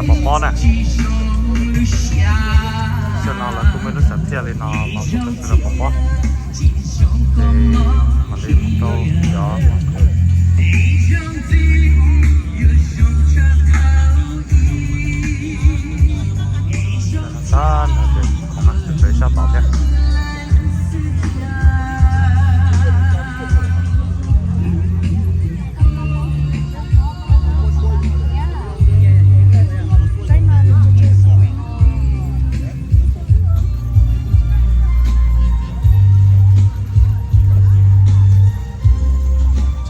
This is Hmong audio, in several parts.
Pov pob na. Xyoo no lawv kuj muaj lub xav thiaj li no los mus rau pov pob. Ces mam li mus rau cov khoom. Sab no ces khoom no tseem sab tod thiab.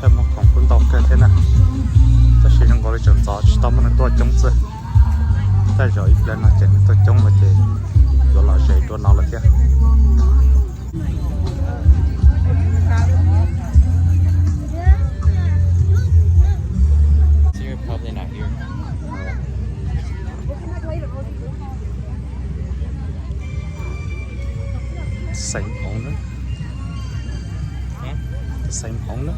Tshaj muag khoom kuj ntau kawg thiab na, tab sis zoo nkaus li tseem ntxov tsis tau muaj neeg tuaj coob xwb. Tej zaum ib pliag no ces neeg tuaj coob lawm ces yuav los ze dua no lawm thiab. Xeem Hmoov na. Xeem Hmoov na.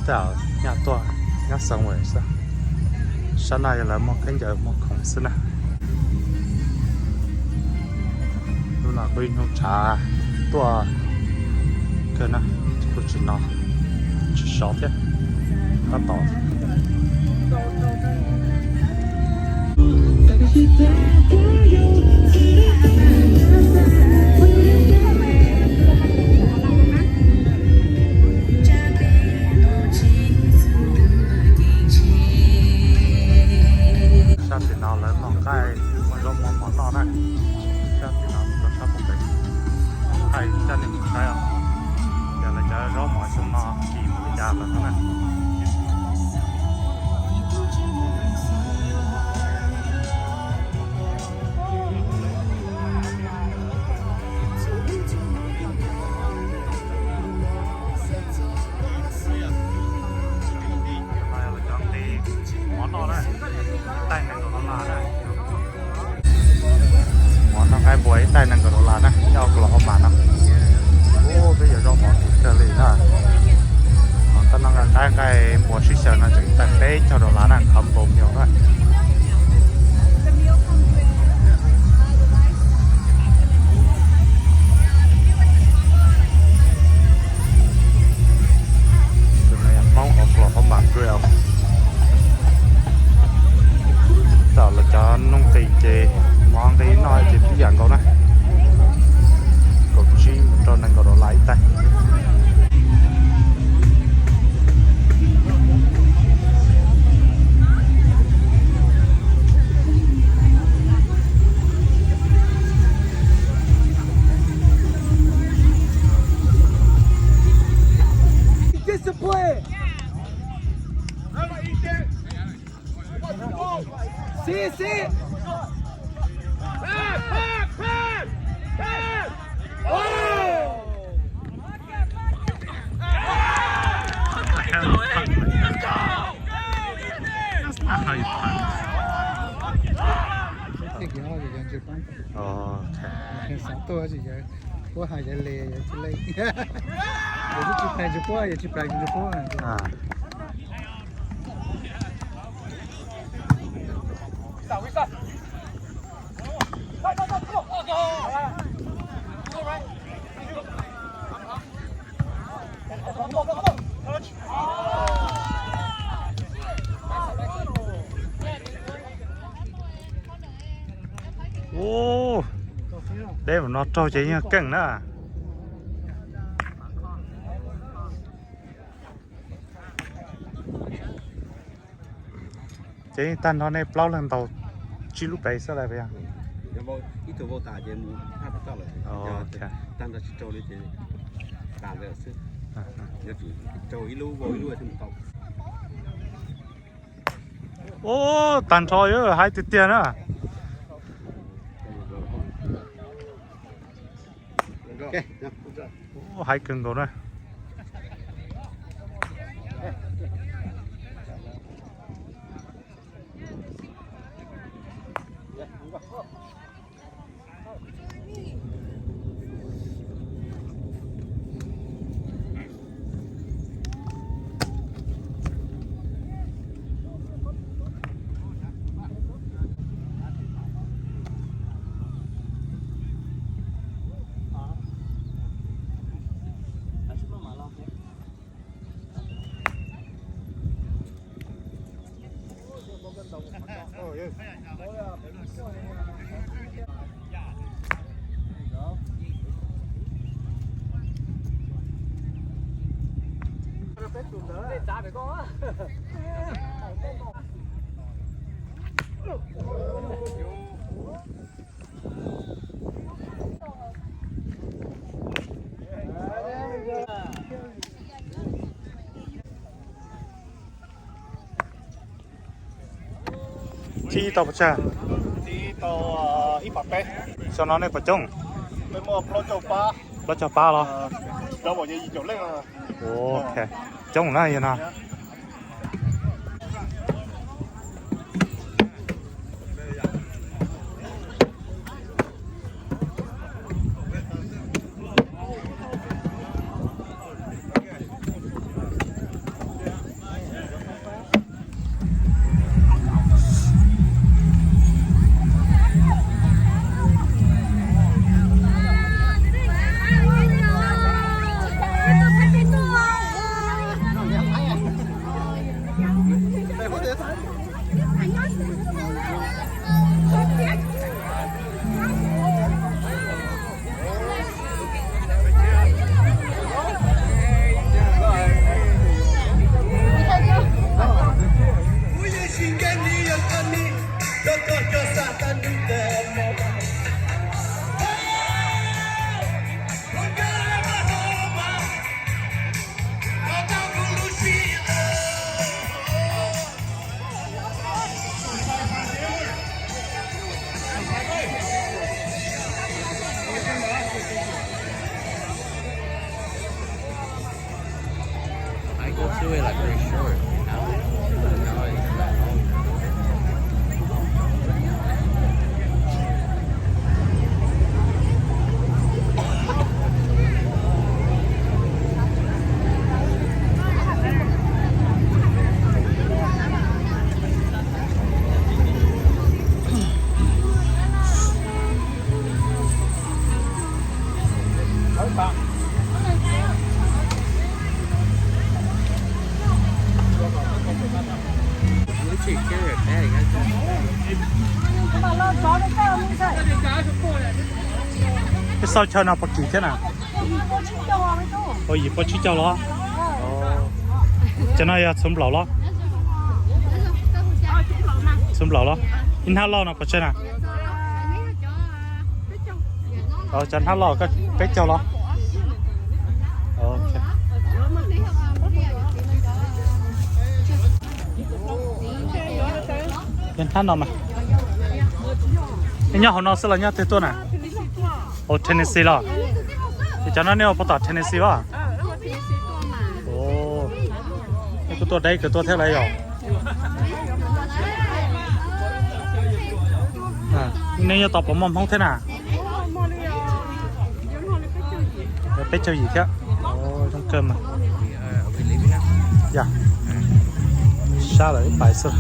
Tej zaum nyaj tuaj nyob xeev ua xwb. Sab no yog lawv muag khaub ncaws muag khoom xwb na. Hnub no kuj ib hnub tshav tuaj kawg na, kuj tsis no, tsis sov thiab, tab tom. Sab tim no lawv noj nqaij, muaj zaub mov mov noj na. Sab tim no rau sab pem tsev, thaij coj nej mus saib os. Yog lawv cov zaub mov xyoo no kim mus li cas lawm no na. Mov noj na, ib taig nees nkaum dollar na. Mov noj nqaij npua ib taig nees nkaum dollar na, nyob Oklahoma no. Ub, peb yuav zaub mov kim kawg li na. Mov noj nqaij nqaij npua sib xyaw no tseem ib taig peb caug dollar na, combo meal na. Tus no yog Hmoob Oklahoma Grill. Tam lawv cov nuj nqis ces mov nqis noj ces tib yam nkaus na. Kaum tsib mus rau nees nkaum dollar ib taig. Discipline! Sí, sí. That's not how you punch. Okay. Xav tuaj tsis yog, puab hais yog le yog tsis le. Yog tsis tsis pais tsis puab, yog tsis pais tsis puab. Ub, deb no raug ces yeej keej na. Ces tag nrho nej plaub leeg ntaus tsib lub pes xwb las puas yog? Ub, tag nrho yuav hais tiag tiag na. Ub, hais kawg nkaus na. Tib tau pes tsawg? Tib tau ib puas peb. Xyoo no nej puas coob? Peb muaj plaub caug pab. Plaub caug pab los? Cov pom yog yim caum leej. Ok, coob na yog no. I go to it like pretty short. Now it's, now it's not long. Ib xauj chaw no puas kim thiab na? Ua yim puas tsib caug los? Cov no yog txhuv nplaum los? Txhuv nplaum los? Ib hnab loj no puas tsawg na? Cov hnab loj peb caug los? Yog hnab no mas. Nej nyob hauv no xwb los nyob twg tuaj na? Hauv Tennessee los? Es cov no nej ua puas tom Tennessee los? Nej kuj tuaj deb kawg tuaj thiab lawm yom. Nej nyob tod puas muaj Hmoob thiab na? Peb caug yim thiab. Zoo kawg mas. Yog, sab lawm ib pais xwb.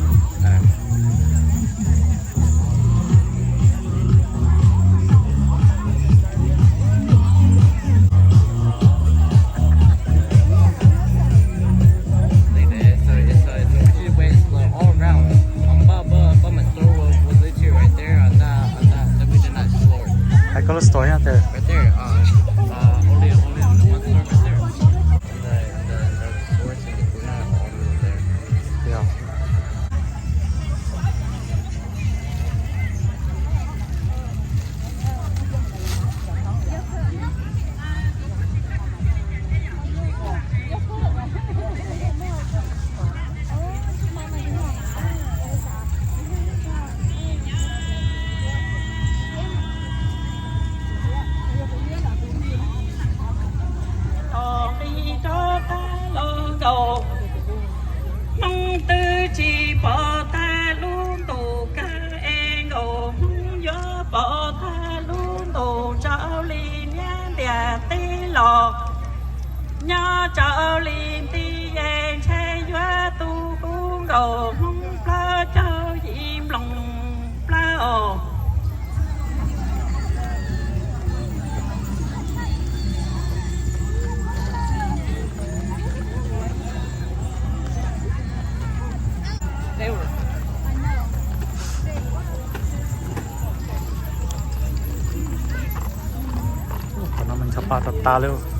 Hais koj lub store nyob twg? Tos nqi rov qab los nkaus, Hmoob twb tsis pom tag lub ntuj kawg es nkaus Hmoob yuav pom tag lub ntuj raws li niam ntiaj teb los. Nyob raws li nti es ntshe yuav tu kub nkaus Hmoob plaub caug yim nploos plab os. Pam tas tas li.